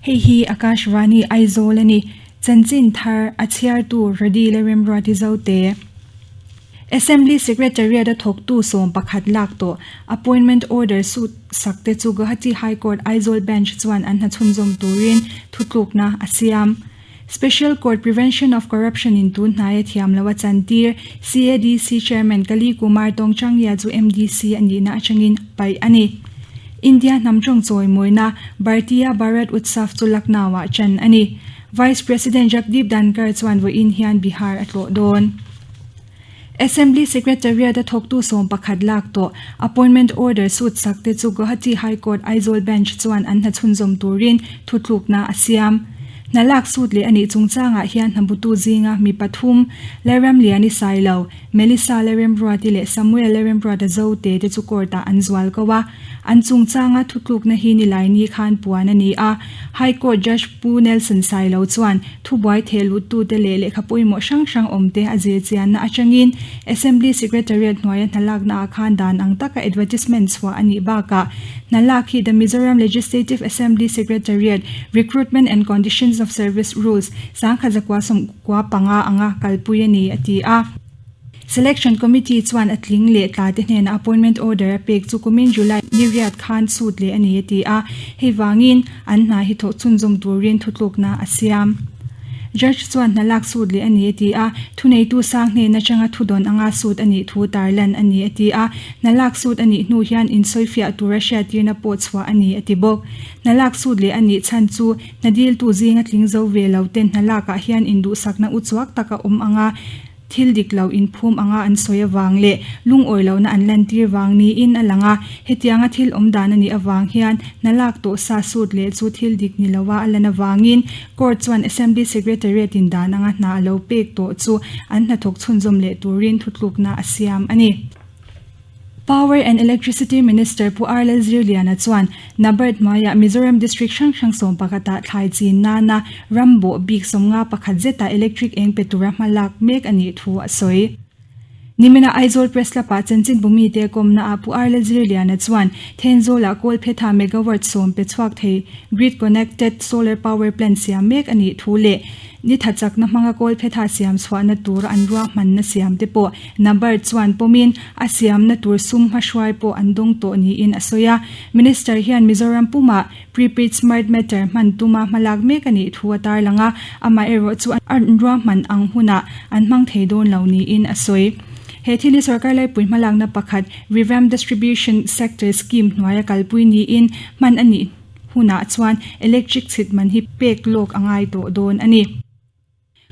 Hei hi Akashvani Aizawl a ni. Chanchin thar a chhiartu Radi Leremruati Zote. Assembly Secretariat a thawktu 11 lak tawh appointment order suit sak te chu Guwahati High Court Aizawl Bench chuan an hna chhunzawm turin thutlukna a siam. Special Court Prevention of Corruption in tun hnaia thiam lo a chantir CADC Chairman Kali Kumar Tongchangya chu MDC a nihna atangin paih a ni. India hnam tawng chawimawina Bhartiya Bharat Utsav chu Lucknow-ah chan a ni. Vice President Jagdeep Dhankhar chuan vawiin hian Bihar a tlawh dawn. Assembly Secretariat a thawktu 11 lak tawh appointment order suit sak te chu Guwahati High Court Aizawl Bench chuan an hna chhunzawm turin thutlukna a siam. Hna lak sut leh a nih chungchangah hian hnabutu zinga mi pathum, Lalramliani Sailo, Melissa Lalremruati leh Samuel Lalremruata Zote te chu court-ah an zual ko a. An chungchanga thutlukna hi Nilaini khan puan a ni a. High Court Judge Pu Nelson Sailo chuan Thubuai theh luttute leh lehkha pawimawh hrang hrang awmte a zir chianna atangin Assembly Secretariat hnuaia hnalaknaah khan dan ang taka advertisement chhuah a nih bakah hnalak hi The Mizoram Legislative Assembly Secretariat Recruitment and Conditions of Service Rules 1995 anga kalpui a ni a ti a. Selection Committee chuan a tling leh tla te hnenah appointment order a pek chu kumin July ni riat khan chhut leh a ni a ti a, hei vangin an hna hi thawh chhunzawm turin thutlukna a siam. Judge chuan hna lak sut leh a ni a ti a, thuneitu sang hnen atanga thudawn anga sut a nih thu tarlan a ni a ti a, hna lak sut a nih hnu hian insawifiah tura hriattirna pawh chhuah a ni a ti bawk. Hna lak sut leh a nih chhan chu hna diltu zinga tling zo ve lo ten hna lakah hian induhsakna uchuak tak a awm anga, Thil dik lo inphum anga an sawi avang leh lungawi lohna an lantir vang niin a lang a, hetianga thil awm dan a nih avang hian hna lak tawh sa sut leh chu thil dik ni loa a lan avangin Court chuan Assembly Secretariat in dan anga hna a lo pek tawh chu an hnathawk chhunzawm leh turin thutlukna a siam a ni. Power and Electricity Minister Pu R Lalzirliana chuan NABARD hnuaiah Mizoram District hrang hrang 11 ah thlai chin nana ram bawh bik 51 zetah electric eng pe tura hma lak mek a nih thu a sawi. Nimina Aizawl Press Club-ah chanchinbu mite kawmnaah Pu R Lalzirliana chuan Thenzawlah Kawlphetha megawatt 10 pe chhuak thei grid connected solar power plant siam mek a nih thu leh Ni tha chakna hmanga kawlphetha siam chhuahna tur an ruahmanna siam te pawh NABARD chuan pawmin a siamna tur sum hmahruai pawh an dawng tawh niin a sawi a. Minister hian Mizoram pumah prepaid smart meter hman tuma hmalak mek a nih thu a tarlang a, amaherawh chu an ruahman ang hunah an hmang thei dawn lo niin a sawi. He thil hi sorkar laipui hmalakna pakhat Revamp Distribution Sector Scheme hnuaia kalpui niin hman a nih hunah chuan electric chhit man hi pek lawk a ngai tawh dawn a ni.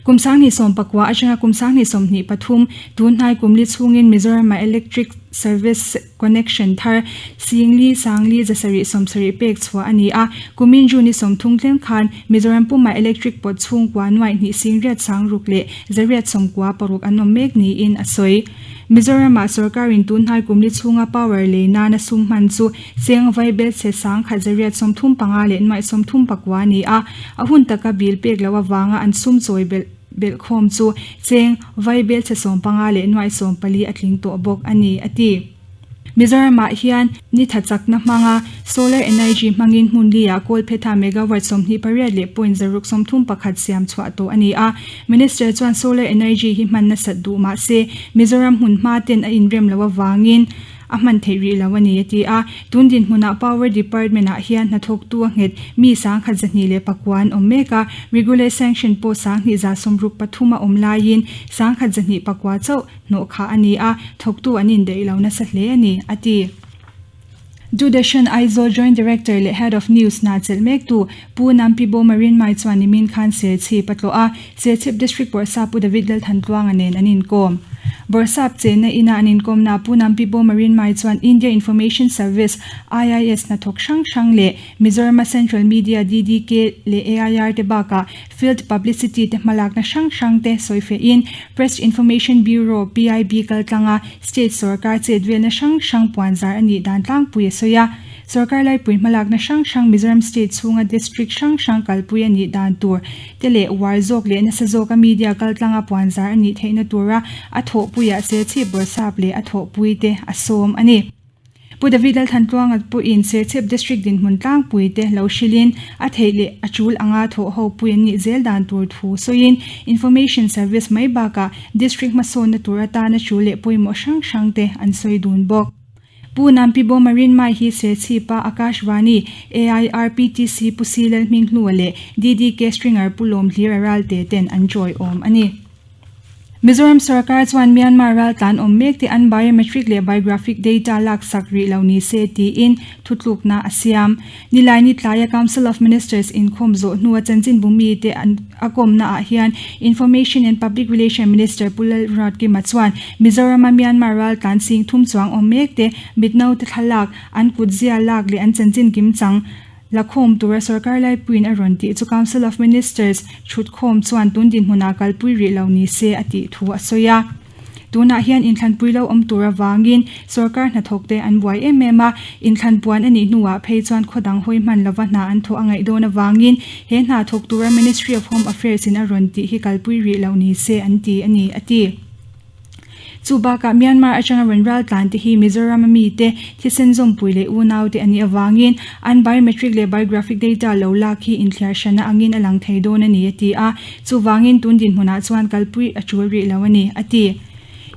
Kum 2019 atanga kum 2023 tun hnai kum li chhungin Mizoram-ah electric service connection thar singli sangli 770 pek chhuah a ni a. Kumin June ni 30 tlem khan Mizoram pumah electric pawt chhungkua nuaih hnih singriat sangruk leh 896 an awm mek niin a sawi. Mizoram-ah sorkarin tun hnai kum li chhunga power lei nana sum hman chu Cheng vaibel chhe 1835 leh 39 a ni a, a hun taka bil pek loh avanga an sum chawi belh belh khawm chu cheng vaibel chhe 15 leh 40 a tling tawh bawk a ni, a ti. Mizoramah hian ni tha chakna hmanga solar energy hmangin hmun liah kawlphetha megawatt 28 leh point 631 siam chhuah tawh a ni a. Minister chuan solar energy hi hman nasat duh mah se Mizoram hmun hma ten a inrem loh avangin a hman theih rih lo a ni, a ti a. Tun dinhmunah Power Department-ah hian hnathawktu a nghet mi 1209 an awm mek a, regular sanction pawh 2163 a awm laiin 1209 chauh hnawh khah a ni a, thawktu an indaih lo nasa hle a ni, a ti. Doordarshan Aizawl Joint Director leh Head of News hna chelh mektu Pu Nampi Bawma Rinmai chuan nimin khan Serchhip a tlawh a, Serchhip District Bawrhsap Pu David Lalthantluanga nen an inkawm. Bawrhsap chenna ina an inkawmna Pu Nampi Bawma Rinmai chuan India Information Service, IIS, hnathawk hrang hrang leh Mizorama Central Media DDK leh AIR te bakah Field Publicity te hmalakna hrang hrang te sawifiahin Press Information Bureau, PIB, kaltlanga State sorkar chetvelna hrang hrang puanzar a nih dan tlangpui a sawi a. Sorkar laipui hmalakna hrang hrang Mizoram State chhunga District hrang hrang kalpui a nih dan tur te leh uar zawk leh nasa zawka media kaltlanga puanzar a nih theihna tura a thawhpuiah Serchhip Bawrhsap leh a thawhpui te a sawm a ni. Pu David Lalthantluanga pawhin Serchhip District dinhmun tlangpui te lo hrilhin a theih leh a tul anga thawh ho pui an nih zel dan tur thu sawiin Information Service mai bakah District hmasawnna tur atana tul leh pawimawh hrang hrang te an sawi dun bawk. Pu Nampi Bawma Rinmai hi Serchhipa Akashvani, AIRPTC Pu Si Lalhminghlua leh DDK Stringer Pu Lawmhlira Ralte ten an tawiawm a ni. Mizoram sorkar chuan Myanmar raltlan awm mek te an biometric leh biographic data laksak rih lo ni se tiin thutlukna a siam. Nilaini tlaia Council of Ministers inkhawm zawh hnua chanchinbu mite an a kawmna ah hian Information and Public Relation Minister Pu Lalruatkima chuan Mizorama Myanmar raltlan sing thum chuang awm mek te mitnaute thlalak, an kutzia lak leh an chanchin kimchang Lakhawm tura sorkar laipuiin a rawn tih chu Council of Ministers thutkhawm chuan tun dinhmunah kalpui rih lo ni se a tih thu a sawi a. Tunah hian inthlanpui lo awm tur avangin sorkar hnathawkte an buai em em a, inthlan puan a nih hnuah phei chuan khaw dang hawi hman lova hna an thawh a ngaih dawn avangin he hna thawk tura Ministry of Home Affairs in a rawn tih hi kalpui rih lo ni se an ti a ni, a ti. Chu bakah Myanmar atanga rawn ral tlan te hi Mizoram a mite thisen zawmpui leh unau te a nih avangin an biometric leh biographic data lo lak hi inthliar hrana angin a lang thei dawn a ni a ti a, chuvangin tun dinhmunah chuan kalpui a tul rih lo a ni, a ti.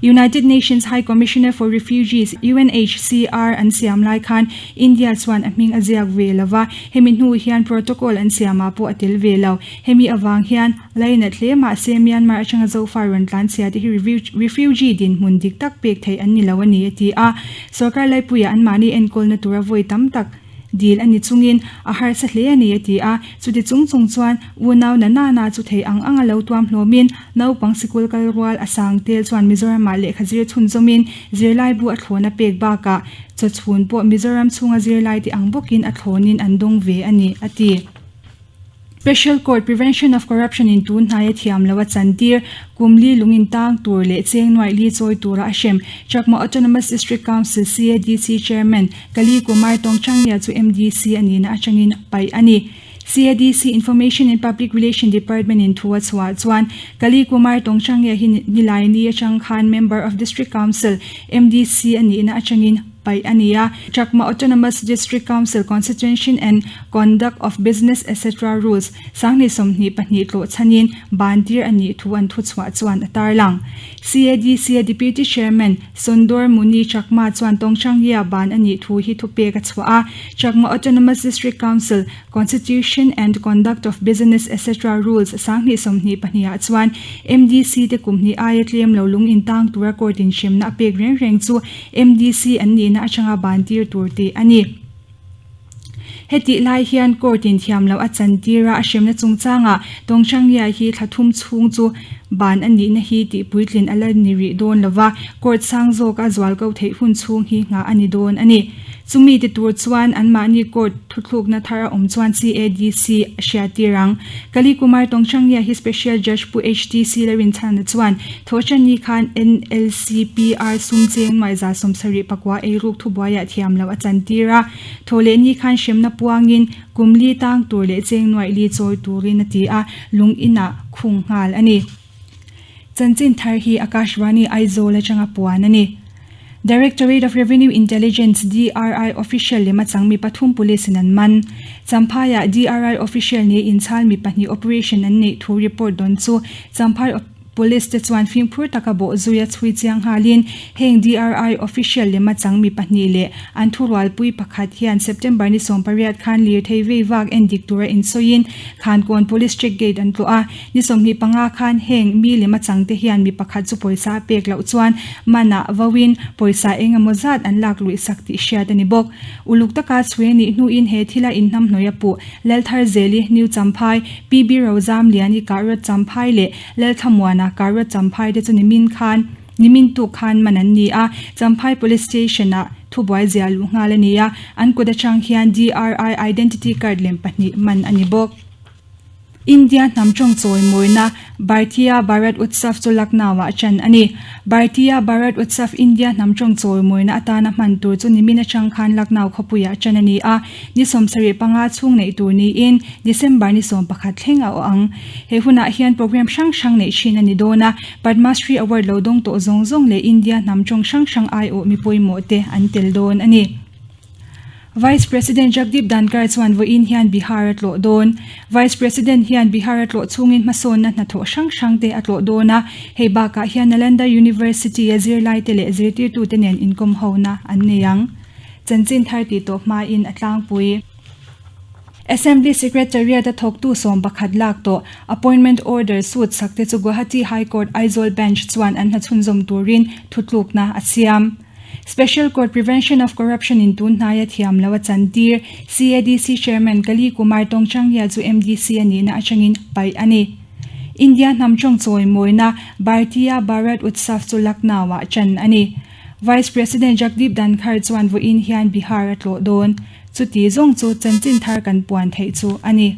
United Nations High Commissioner for Refugees, UNHCR, an siam lai khan India chuan a hming a ziak ve lo va, hemi hnu hian protocol an siamah pawh a tel ve lo. Hemi avang hian Lainat hle mahse Myanmar atanga Zofa rawn tlanchhia te hi refugee dinhmun dik tak pek theih an ni lo a ni a ti a. Sorkar laipuiah anmahni enkawlna tura vawi tam tak dil a ni chungin a harsa hle a ni a ti a. Chuti chung chung chuan unau na na na chu thei ang anga lo tuam hlawmin naupang sikul kal rual a sang tel chuan Mizoramah lehkha zir chhunzawmin zirlaibu a thlawna pek bakah chawchhun pawh Mizoram chhunga zirlaite ang bawkin a thlawnin an dawng ve a ni a ti. Special Court Prevention of Corruption in tun hnaia thiam lo a chantir, kum li lung in tang tur leh cheng nuaih li chawi tura a hrem. Chakma Autonomous District Council, CADC, Chairman Kali Kumar Tongchangnia chu MDC a nihna atangin paih a ni. CADC Information and Public Relation Department in thu a chhuah chuan Kali Kumar Tongchangnia hi Nilaini atang khan Member of District Council, MDC, a nihna atangin paih a ni a, Chakma Autonomous District Council Constitution and Conduct of Business etc. Rules, 2022 tlawh chhanin ban tir a nih thu an thuchhuah chuan a tarlang. CADC-a Deputy Chairman Sondor Muni Chakma chuan Tawngchangya ban a nih thu hi thupek a chhuah a, Chakma Autonomous District Council Constitution and Conduct of Business etc. Rules, 2022 ah chuan MDC te kum hnih aia tlem lo lung intang tura court in hremna a pek reng reng chu MDC an nihna atanga ban tir tur tih a ni. Hetih lai hian court in thiam loh a chan tir a, a hremna chungchangah Tawngchangya hi thla thum chhung chu ban a nihna hi tih puitlin a la ni rih dawn lova, court sang zawk a zual ko theih hun chhung hi nghah a ni dawn a ni. Chumi ti tur chuan anmahni court thuthlukna thar a awm chuan CADC a hriattir ang. Kali Kumar Tawngchangya hi Special Judge Pu HTC Larinchhana chuan Thawhṭanni khan NLCPR sum cheng nuaihza 74 eiruk thubuaiah thiam loh a chantir a. Thawhlehni khan hremna puangin kum li tang tur leh cheng nuaih li chawi turin a ti a, lung inah khung nghal a ni. Chanchin thar hi Akashvani Aizawl atanga puan a ni. Directorate of Revenue Intelligence, DRI, official lem a chang mi pathum police in an man. Champhaiah DRI official ni inchhal mi pahnih operation an neih thu report dawn chu Champhai Police te chuan fimkhur taka bawh zui a chhui chiang nghalin heng DRI official lem a chang mi pahnih leh an thurualpui pakhat hian September ni 18 khan lirthei vei vak en dik tura insawiin Khankawn Police check gate an tlawh a. Ni 25 khan heng mi lem a chang te hian mi pakhat chu pawisa a pek loh chuan manah vauin pawisa eng emaw zat an lak luih sak tih hriat a ni bawk. Uluk taka chhui a nih hnuin he thila inhnamhnawih a puh Laltharzeli, New Champhai, PB Rozamliani Kahrawt Champhai leh Lalthlamuana Kahrawt Champhai te chu nimin khan nimin tuk khan man an ni a, Champhai Police Station-ah thubuai ziah luh nghal a ni a, an kut atang hian DRI Identity Card lem pahnih man a ni bawk. India hnam tawng chawimawina Bhartiya Bharat Utsav chu Lucknow-ah ṭan a ni. Bhartiya Bharat Utsav India hnam tawng chawimawina atana hman tur chu nimin atang khan Lucknow khawpuiah ṭan a ni a, ni 75 chhung neih tur niin December ni 11 thleng a awh ang. He hunah hian program hrang hrang neih thin a ni dawn a, Padma Shri Award lo dawng tawh zawng zawng leh India hnam tawng hrang hrang aiawh mi pawimawh te an tel dawn a ni. Vice President Jagdeep Dhankhar chuan vawiin hian Bihar a tlawh dawn. Vice President hian Bihar a tlawh chhungin hmasawnna hnathawh hrang hrang te a tlawh dawn a, hei bakah hian Nalanda University-a zirlaite leh zirtirtute nen inkawm hona an nei ang. Chanchin thar tih tawh hmain a tlangpui. Assembly Secretariat-a thawktu 11 lak tawh appointment order suit sak te chu Guwahati High Court Aizawl Bench chuan an hnachhunzawm turin thutlukna a siam. Special Court Prevention of Corruption in tun hnaia thiam lo a chantir CADC Chairman Kali Kumar Tongchangya chu MDC a nihna atangin paih a ni. India hnam tawng chawimawina Bhartiya Bharat Utsav chu Lucknow-ah chan a ni. Vice President Jagdeep Dhankhar chuan vawiin hian Bihar a tlawh dawn. Chuti zawng chu chanchin thar kan puan theih chu a ni.